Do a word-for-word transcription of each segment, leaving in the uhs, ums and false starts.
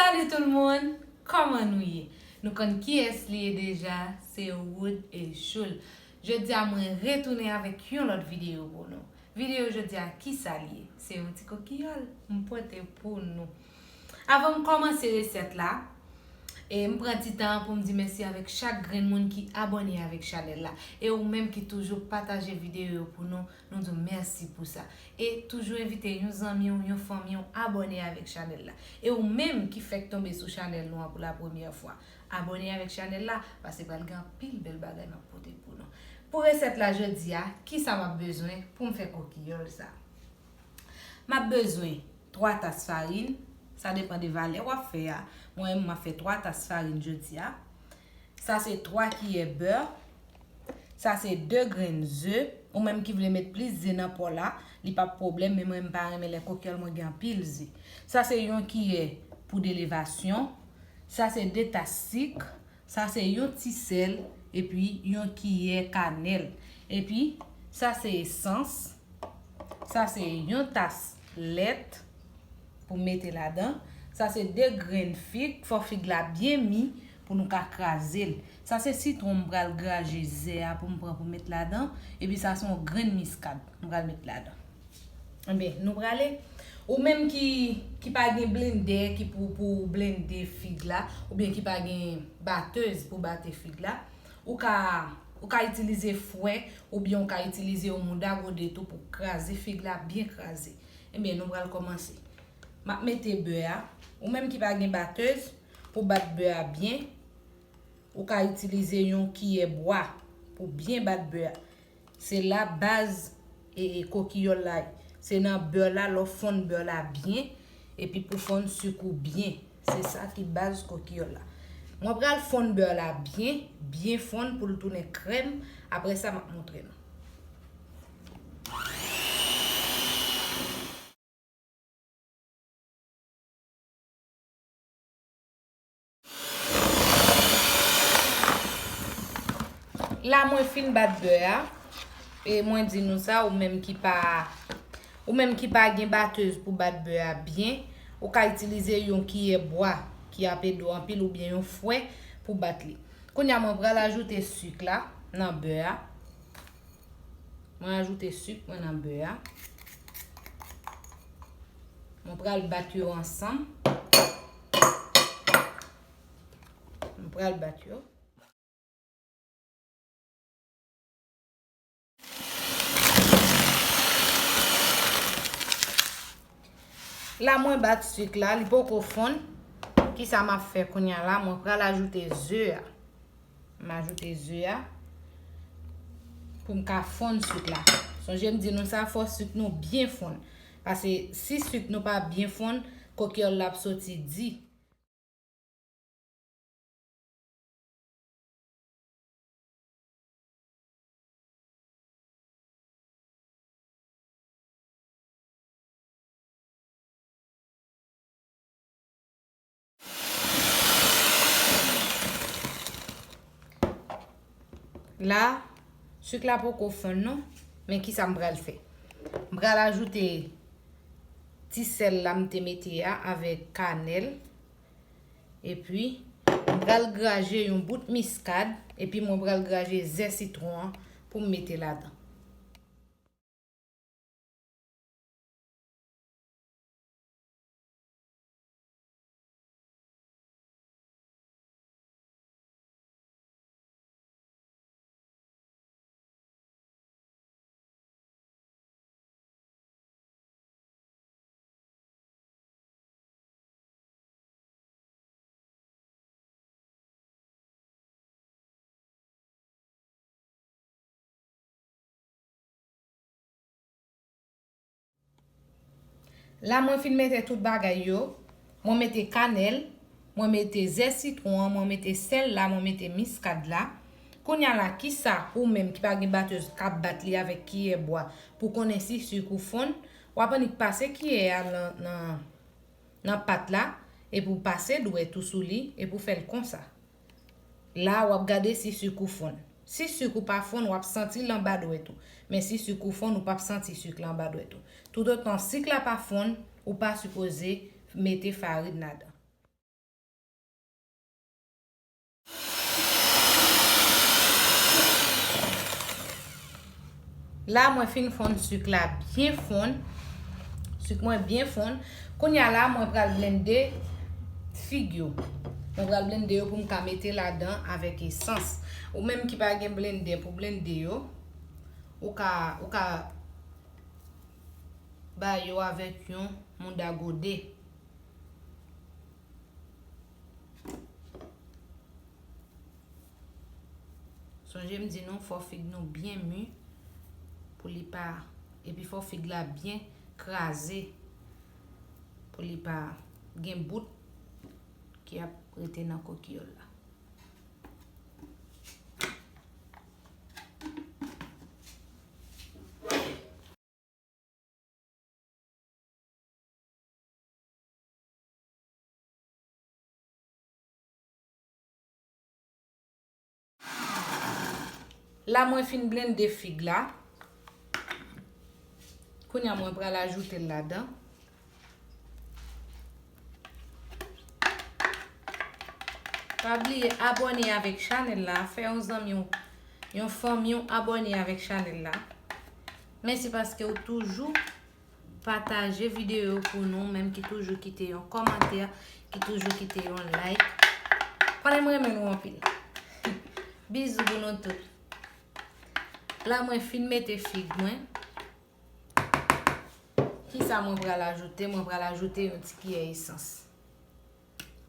Salut tout le monde, kòman nou ye? Nou konn kiyès li ye deja, se Wood e Choul. Jodi a mwen retounen avèk yon lòt videyo pou nou. Videyo jodi a, kisa li ye? Se yon ti kokiyòl m pote pou nou. Avan m kòmanse resèt la, e m pran ti tan pou m di mèsi avèk chak grenn moun ki abòne avèk chanèl la. E ou menm ki toujou pataje videyo yo pou nou, nou di w mèsi pou sa. E toujou envite yon zanmi w, yon fanmi w abòne avèk chanèl la. E ou menm ki fèk tonbe sou chanèl nou an pou la premyè fwa, abòne avèk chanèl la, paske pral gen anpil bèl bagay m ap pote pou nou. Pou resèt la jodi a, kisa m ap bezwen pou m fè kokiyòl sa? M ap bezwen twa tas farin, sa depann de valè w ap fè a. Mwen menm, m ap fè twa tas farin jodi a. Sa se twa kiyè bè. Sa se de grenn ze. Ou menm ki vle met plis ze nan pò la, li p ap pwoblèm, men mwen, m pa renmen lè kokiyòl mwen gen anpil ze. Sa se yon kiyè poud elevasyon. Sa se de tas sik. Sa se yon ti sèl, epi yon kiyè kanèl. Epi, sa se esans. Sa se yon tas lèt pou mete ladan. Sa se de grenn fig, fò fig la byen mi pou nou ka kraze l. Sa se sitwon m pral graje zè a pou m pran pou met ladan. Epi sa se yon grenn miskad m pral met ladan. Enben, nou prale. Ou menm ki, ki pa gen blendè, ki pou, pou blende fig la, oubyen ki pa gen batèz pou bate fig la, ou ka, ou ka itilize fwè, oubyen ou ka itilize yon mouda gode tou pou kraze fig la, byen kraze. Enben, nou pral kòmanse. M ap mete bè a. Ou menm ki pa gen batèz, pou bat bè a byen, ou ka itilize yon kiyè bwa pou byen bat bè a. Se la baz e, e kokiyòl la ye. Se nan bè la, lè w fonn bè la byen, epi pou fonn sik ou byen. Se sa ki baz kokiyòl la. Mwen pral fonn bè la byen, byen fonn pou l tounen krèm. Apre sa, m ap montre nou. La mwen fin bat bè a, e mwen di nou sa, ou menm ki pa, ou menm ki pa gen batèz pou bat bè a byen, ou ka itilize yon kiyè bwa ki ap ede w anpil oubyen yon fwè pou bat li. Kounye a mwen pral ajoute sik la nan bè a. Mwen ajoute sik mwen nan bè a. Mwen pral bat yo ansanm. Mwen pral bat yo. La mwen bat sik la, li poko fonn. Kisa m ap fè kounye a la? Mwen pral ajoute ze a. M ajoute ze a pou m ka fonn sik la. Sonje m di nou sa, fò sik nou byen fonn. Paske si sik nou pa byen fonn, kokiyòl la ap soti di. La, sik la poko fonn non, men kisa m pral fè? M pral ajoute ti sèl la m te mete a avèk kanèl. Epi, m pral graje yon bout miskad, epi mwen pral graje zè sitwon an pou m mete ladan. La mwen fin mete tout bagay yo. Mwen mete kanèl, mwen mete zè sitwon an, mwen mete sèl la, mwen mete miskad la. Kounye a la, kisa ou menm ki pa gen batèz k ap bat li avèk kiyè bwa pou konnen si sik ou fonn, w ap annik pase kiyè a nan, nan, nan pat la, epi w pase dwèt ou sou li, epi w fè l konsa. La, w ap gade si sik ou fonn. Si sik ou pa fonn, w ap santi l anba dwèt ou. Men si sik ou fonn, ou p ap santi sik la anba dwèt ou. Toutotan sik la pa fonn, ou pa sipoze mete farin ladan. La, mwen fin fonn sik la byen fonn. Sik mwen byen fonn. Kounye a la, mwen pral blende fig yo. Mwen pral blende yo pou m ka mete ladan avèk esans. Ou menm ki pa gen blende pou blende yo, ou ka, ou ka ba yo avèk yon mouda gode. Sonje m di nou, fò fig nou byen mi pou li pa, epi fò fig la byen kraze pou li pa gen bout ki ap rete nan kokiyòl la. La, mwen fin blende fig la. Kounye a, mwen pral ajoute l ladan. Pa bliye abòne avèk chanèl la, fè yon zanmi w, yon fanmi w abòne avèk chanèl la. Mèsi paske w toujou pataje videyo pou nou, menm ki toujou kite yon kòmantè, ki toujou kite yon like. Konnen m renmen nou anpil. Bizou pou nou tout. La, mwen fin mete fig mwen. Kisa mwen pral ajoute? Mwen pral ajoute yon ti kiyè esans.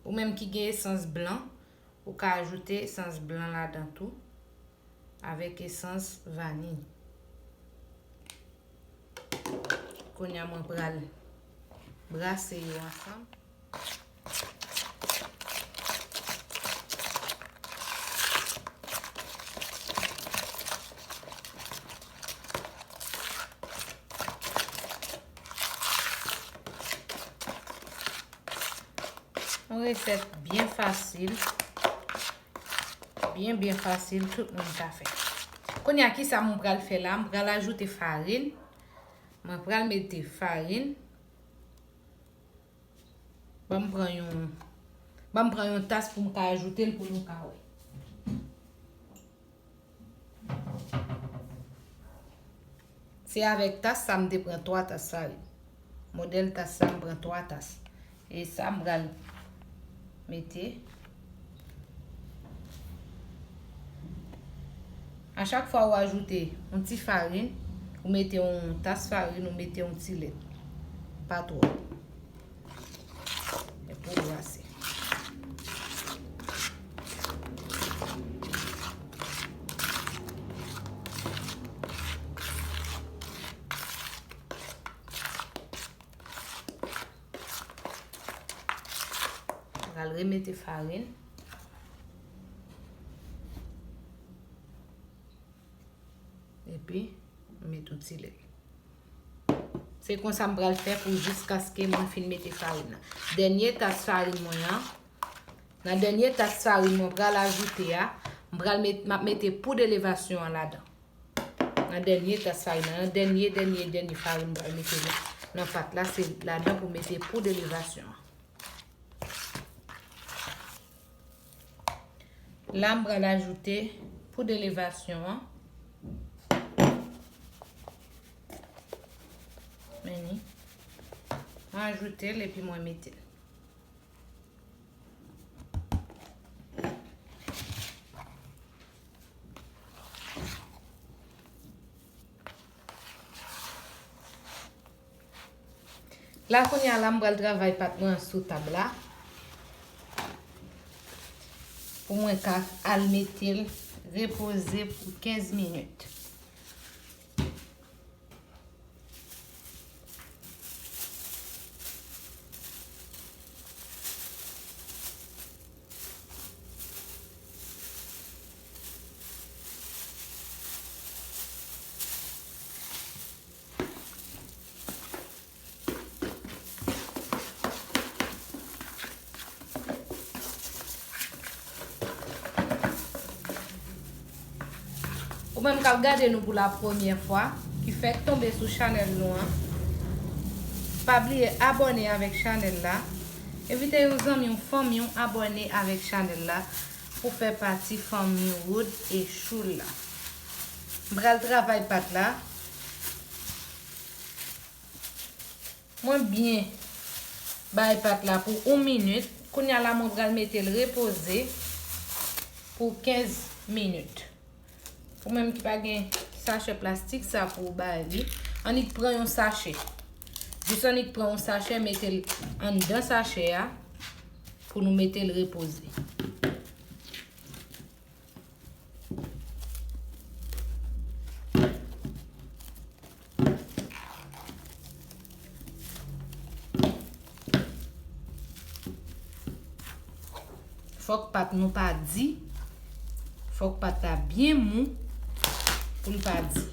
Ou menm ki gen esans blan, ou ka ajoute esans blan ladan tou, avèk esans vaniy. Kounye a, mwen pral brase yo ansanm. Yon resèt byen fasil. Byen, byen fasil, tout moun ka fè. Kounye a, kisa mwen pral fè la? Mwen pral ajoute farin. Mwen pral mete farin. Ban m pran yon, ban m pran yon tas pou m ka ajoute l pou nou ka wè. Se avèk tas sa m te pran twa tas farin. Modèl tas sa m pran twa tas. E sa m pral mete. A chak fwa ou ajoute yon ti farin, ou mete yon tas farin, ou mete yon ti lèt. Pa twòp. Epi w brase. Pral remete farin. Epi, m met yon ti lèt. Se konsa m pral fè pou jiskaske mwen fin mete farin nan. Dènye tas farin mwen an, nan dènye tas farin mwen pral ajoute a, m pral met, m ap mete poud elevasyon an ladan. Nan dènye tas farin nan, nan dènye, dènye, dènye farin m pral mete nan, nan pat la, se ladan pou mete poud elevasyon an. La, m pral ajoute poud elevasyon an. Men ni. Mwen ajoute l epi mwen mete l. La, kounye a la, m pral travay pat mwen an sou tab la. Pou mwen ka al mete l repoze pou kenz minit. Ou menm k ap gade nou pou la premyè fwa, ki fèk tonbe sou chanèl nou an, pa bliye abòne avèk chanèl la. Envite yon zanmi w, fanmi w abòne avèk chanèl la pou fè pati fanmi Wood e Choul la. M pral travay pat la. Mwen byen bay pat la pou yon minit. Kounye a la, mwen pral mete l repoze pou kenz minit. Ou menm ki pa gen sachè plastik sa pou w bay li, annik pran yon sachè. Jis annik pran yon sachè, mete l anndan sachè a pou nou mete l repoze. Fòk pat nou pa di. Fòk pat la byen mou pou l pa di.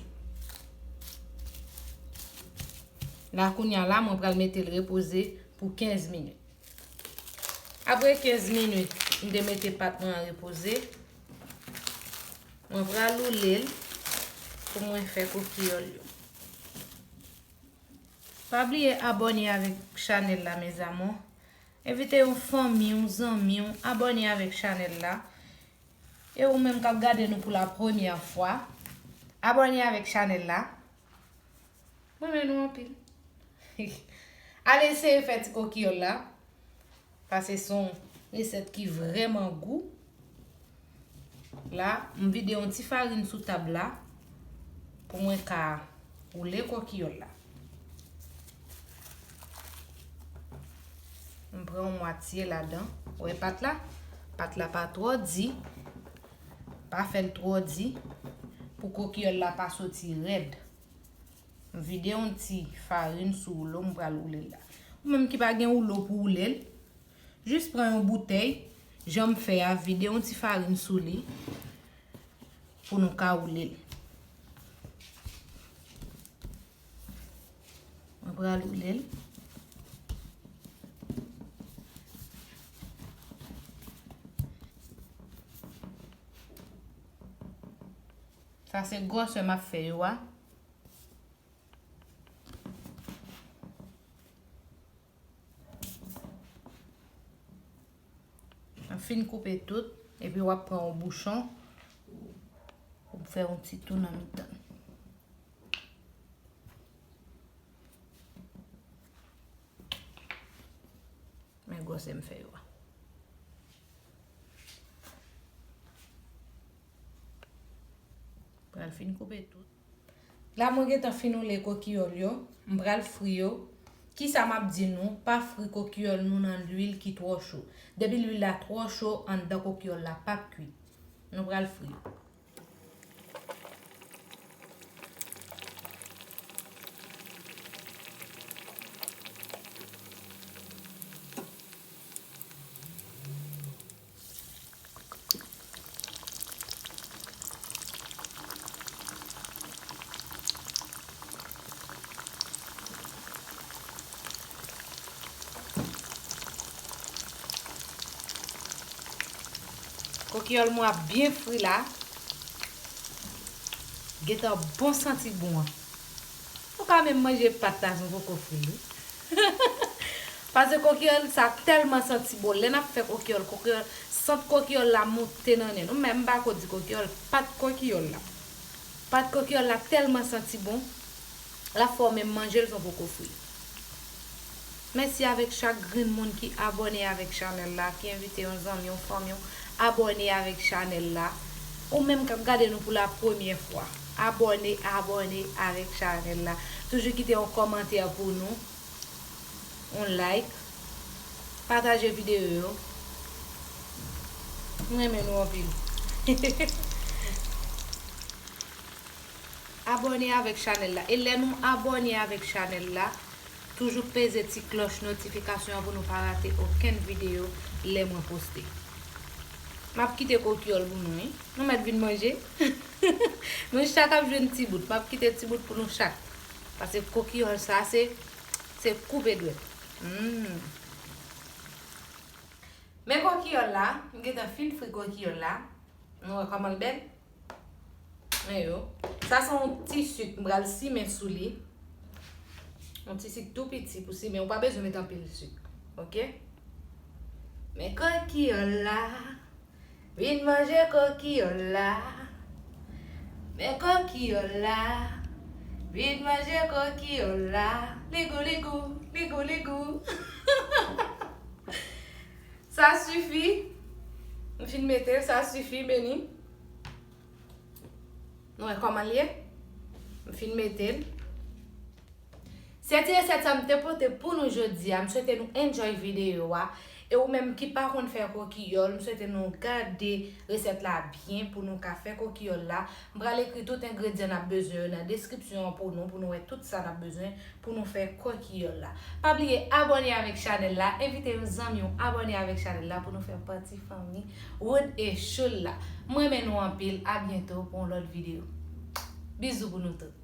La, kounye a la, mwen pral mete l repoze pou kenz minit. Apre kenz minit, m te mete pat mwen an repoze. Mwen pral woule l pou mwen fè kokiyòl yo. Pa bliye abòne avèk chanèl la, mes amours. Envite yon fanmi, yon zanmi w, abòne avèk chanèl la. E ou menm k ap gade nou pou la premyè fwa, abòne avèk chanèl la. Mwen renmen nou anpil. Al eseye fè ti kokiyòl la. Paske se yon resèt ki vrèman gou. La, m vide yon ti farin sou tab la pou mwen ka woule kokiyòl la. M pran yon mwatye ladan. Ou wè pat la? Pat la pa twò di. Pa fè l twò di. Pou kokiyòl la pa soti rèd. M vide yon ti farin sou woulo m pral woule l la. Ou menm ki pa gen woulo pou woule l, jis pran yon boutèy, jan m fè a, vide yon ti farin sou li pou nou ka woule l. Mwen pral woule l. Sa se gwosè m ap fè yo a. Mwen fin koupe tout, epi w ap pran yon bouchon, ou fè yon ti tou nan mitan. Men gwosè m fè yo a. Pral fin koupe tout. La mwen gentan fin woule kokiyòl yo, m pral fri yo. Kisa m ap di nou, pa fri kokiyòl nou nan lwil ki twò cho. Depi lwil la twò cho, anndan kokiyòl la p ap kwit. Nou pral fri yo. Kokiyòl mwen ap byen fri la. Gentan bon santi bon an. Ou ka menm manje pat la san w poko fri l, wi. Paske kokiyòl sa tèlman santi bon. Lè n ap fè kokiyòl, kokiyòl, sant kokiyòl la moute nan nen nou. Men m pa ko di kokiyòl, pat kokiyòl la. Pat kokiyòl la tèlman santi bon. L ap fè w menm manje l san w poko fri l. Mèsi avèk chak grenn moun ki abòne avèk chanèl la, ki envite yon zanmi, yon fanmi w abòne avèk chanèl la. Ou menm k ap gade nou pou la premyè fwa, abòne, abòne avèk chanèl la. Toujou kite yon kòmantè pou nou, yon like, pataje videyo yo. M renmen nou anpil. Abòne avèk chanèl la. E lè nou abòne avèk chanèl la, toujou peze ti klòch notifikasyon an pou nou pa rate okenn videyo lè mwen poste. M ap kite kokiyòl pou nou, wi. Nou mèt vin manje. Nou chak ap jwenn ti bout. M ap kite ti bout pou nou chak. Paske kokiyòl sa, se, se koupe dwèt. Mm. Men kokiyòl la, m gentan fin fri kokiyòl la. Nou wè kòman l bèl? Men yo. Sa se yon ti sik m pral simen sou li. Yon ti sik tou piti pou simen. Ou pa bezwen met anpil sik. Oke? Men kokiyòl la. Vin manje kokiyòl la. Men kokiyòl la. Vin manje kokiyòl la. Li gou, li gou, li Ligou, ligou. Sa sifi. M fin mete l, sa sifi, Beni. Nou wè kòman l ye? M fin mete l. Se ti resèt sa m te pote pou nou jodi a. M swete nou enjoy videyo a. E ou menm ki pa konn fè kokiyòl, m swete nou gade resèt la byen pou nou ka fè kokiyòl la. M pral ekri tout engredyan n ap bezwen yo nan deskripsyon an pou nou, pou nou wè tout sa n ap bezwen pou nou fè kokiyòl la. Pa bliye abòne avèk chanèl la, envite yon zanmi w abòne avèk chanèl la pou nou fè pati fanmi Wood e Choul la. M renmen nou anpil, a byento pou yon lòt videyo. Bizou pou nou tout.